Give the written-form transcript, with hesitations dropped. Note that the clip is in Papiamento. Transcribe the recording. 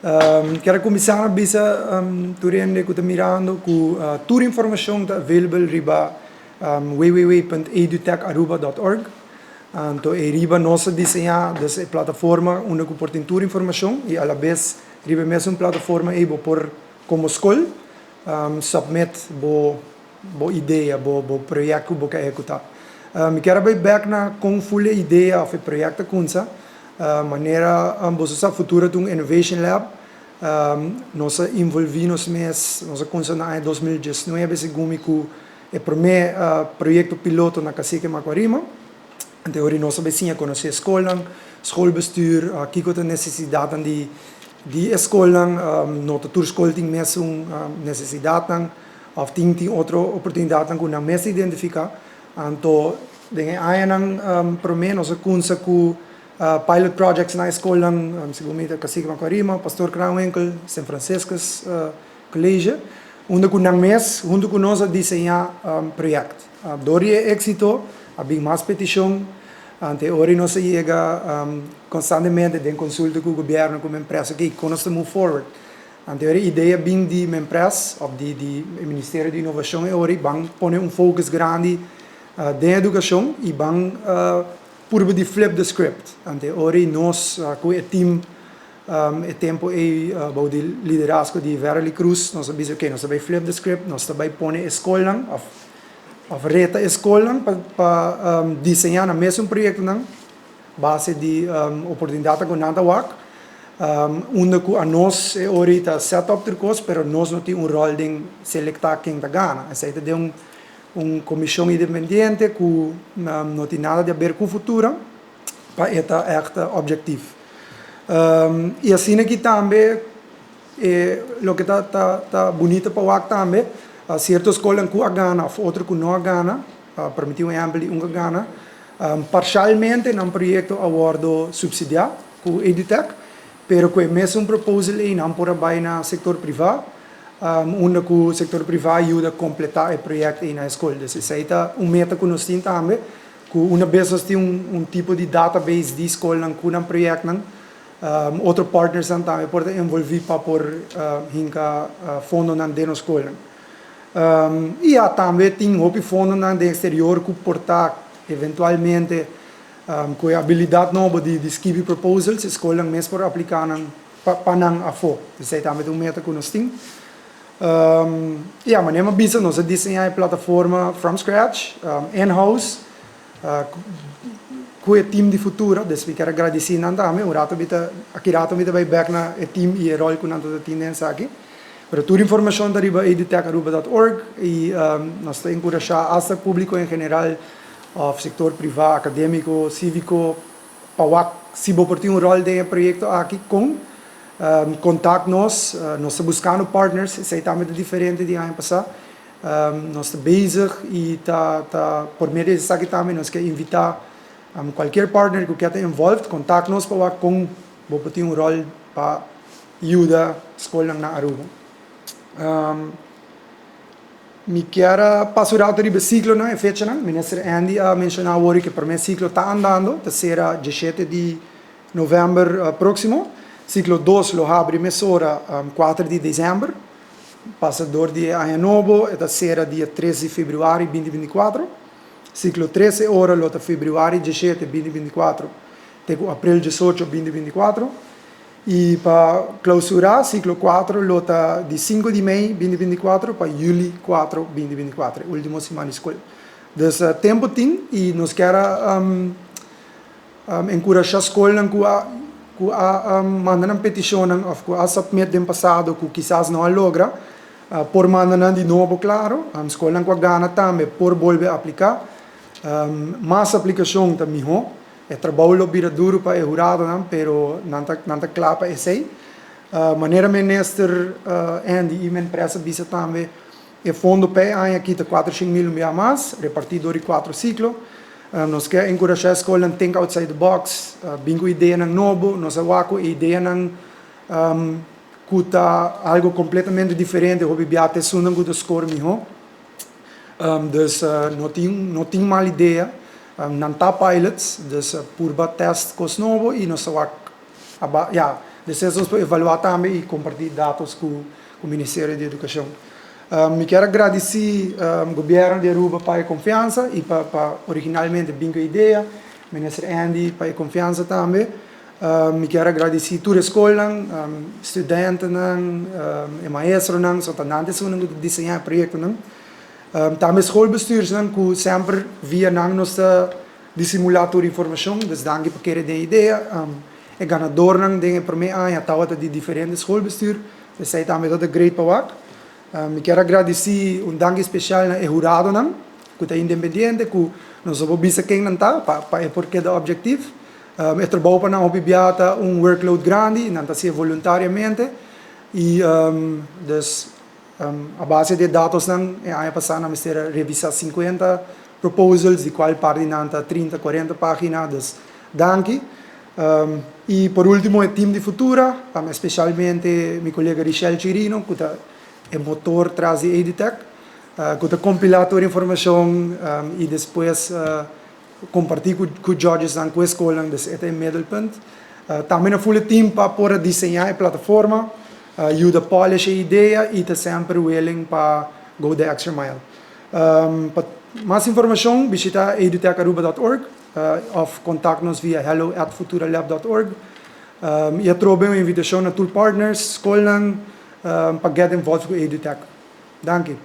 Kier a kuminsá na bisa tur hende ku ta mirando ku tur informashon ta available riba www.edutecharuba.org. Anto ei riba nos a diseñá dus e plataforma unda ku por tin tur informashon i alabes riba e mesun plataforma ei bo por komo skol submit bo bo idea, bo bo proyekto ku bo ke ehekutá. Mi kier a bai bèk na kon ful e idea òf e proyekto a kunsa. Manera boso sa Futura ta un innovation lab. Nos a involví nos mes, nos a kunsa na aña 2019 segun mi ku e promé proyekto piloto na Cacique Macuarima. Anto ora nos a bai siña konosé skolnan, schoolbestuur, kiko ta nesesidatnan di di e skolnan. No ta tur skol tin mesun nesesidatnan òf tin tin otro oportunidatnan ku nan mes ta identifiká. Anto den e añanan promé nos a kunsa ku pilot projects na e skolnan, segun mi ta Cacique Macuarima, Pastoor Kranwinkel, Sint Franciscus College, unda ku nan mes huntu ku nos a diseñá proyèkt. Dor di e éksito a bin mas petishon, anto e ora nos a yega konstantemente den konsulta ku gobièrnu ku Mempress, oke, kon nos ta move forward? Anto e idea bin di Mempress of di di e Ministerio di Innovacion e ora ban pone un focus grandi den educacion y ban purba di flip the script. Anto e ora nos cu e team e tempo ey bou di liderazgo di Verly Cruz nos a bisa ok, nos ta bay flip the script, nos ta bay pone e scolnan of of reta e scolnan pa pa diseña nan mesun proyectonan base di oportunidatnan ku nan ta wak, unda ku anos e ora ei ta set up tur kos, pero nos no tin un ròl den selektá ken ta gana. Esei ta den un komishon independiente ku no tin nada di aber ku Futura pa e ta ègt objektif. I asina aki tambe e loke ta ta bunita pa wak tambe, sierto skolnan ku a gana òf otro ku no a gana, Permití un ehèmpel di un ku gana. Parshalmente nan proyekto a wòrdu supsidiá ku Edutech, pero ku e mesun proposal ei nan por a bai na sektor privá, unda ku sektor privá a yuda kompletá e proyekto ei na e skol. Dus esei ta un meta ku nos tin tambe, ku una bes nos tin un tipo di database di skolnan ku nan proyektnan, otro partnersnan tambe por ta envolví pa por hinka fondonan den nos skolnan. I ya tambe tin hopi fondonan den exterior ku por ta eventualmente ku e abilidat nobo di di skibi proposals e skolnan mes por apliká nan pa nan afó. Esei tambe ta un meta ku nos tin. Ya, manera mi a bisa nos a diseñá e plataforma from scratch, in-house, ku e team di Futura. Dus mi kier a gradisí nan tambe. Un rato mi ta, aki rato mi ta bai bèk na e team i e ròl ku nan ta tin den esaki. Pero tur informashon ta riba edutecharuba.org i nos ta enkurashá asta públiko en general òf sektor privá, akadémiko, síviko pa wak si bo por tin un ròl den e proyekto aki kon kontakt nos. Nos ta buskando partners, esei tambe ta diferente di aña pasá. Nos ta bezig i ta ta por medio di esaki tambe nos ke invitá kualkier partner ku ke ta involved kontakt nos pa wak kon bo por tin un ròl pa yuda skolnan na Aruba. Mi kier a pasa un rato riba e siklonan, e fechanan. Minister Andy a menshoná awor ku e promé siklo ta andando, ta sera diesshete di novèmber próksimo. Siklo dos lo habri mesora kuater di desèmber. Pasa dor di e aña nobo, e ta sera dia tres di febrüari binti 24. Siklo tres e ora lo ta febrüari diesshete binti 24 te ku aprel 18 binti 24. I pa klausurá siklo kuatro lo ta di sinku di mei binti 24 pa yüli 4 binti 24, e último siman di skol. Dus tempu tin i nos kier a enkurashá skolnan ku a ku a manda nan petishonnan òf ku a submit den pasado ku kisas no a logra, por manda nan di nobo klaro. Skolnan ku a gana tambe por bolbe apliká. Mas aplikashon ta mihó. E trabou lo bira duru pa e huradonan, pero nan ta nan ta kla pa esei. Manera Minister Andy i Menpres a bisa tambe, e fondo pa e aña aki ta 400 mil un bia mas, repartí dor di kuatro siklo. Nos ke enkurashá e skolnan think outside the box, bin ku ideanan nobo. Nos a wak ku e ideanan ku ta algu kompletamente diferente hopi bia ta esunnan ku ta skor mihó. Dus no tin no tin mal idea. Nan ta pilots, dus purba test kos nobo i nos ta wak aba ya. Despues nos por evaluá tambe i kompartí datos ku Ministerio di Edukashon. Mi kier a gradisí Gobièrnu di Aruba pa e konfiansa i pa pa originalmente bin ku e idea, Minister Andy pa e konfiansa tambe. Mi kier a gradisí tur e skolnan, studentenan, e maestronan, so ta nan ta esunnan ku ta diseñá e proyektonan. Tambe schoolbestuursnan ku semper via nan nos ta disimulá tur informashon, dus danki pa kere den e idea. E ganadornan den e promé aña tabata di diferente schoolbestuur, esei tambe tabata great pa wak. Mi kier a gradisí un danki spesial na e huradonan ku ta independiente ku nos no por bisa ken nan ta pa pa e por keda objektief. E trabou pa nan hopi bia ta un workload grandi, nan ta hasié voluntariamente i dus a base di e datosnan e aña pasá nan mester a revisá 50 proposals di kual parti nan ta 30, 40 página, dus danki. I por ultimo e team di Futura, especialmente mi colega Richelle Chirino cu ta e motor tras di Edutech, cu ta compila tur informacion y despues comparti cu judgesnan, cu e scolnan, dus e ta e middelpunt. Tambe na full e team pa por a diseña e plataforma, yuda polish e idea y ta semper willing pa go the extra mile. Pa mas informacion bishita edutecharuba.org. Of contact nos via hello@futuralab.org. Y atrobe un invitacion na tur partners, scolnan, pa get involved cu Edutech. Danki.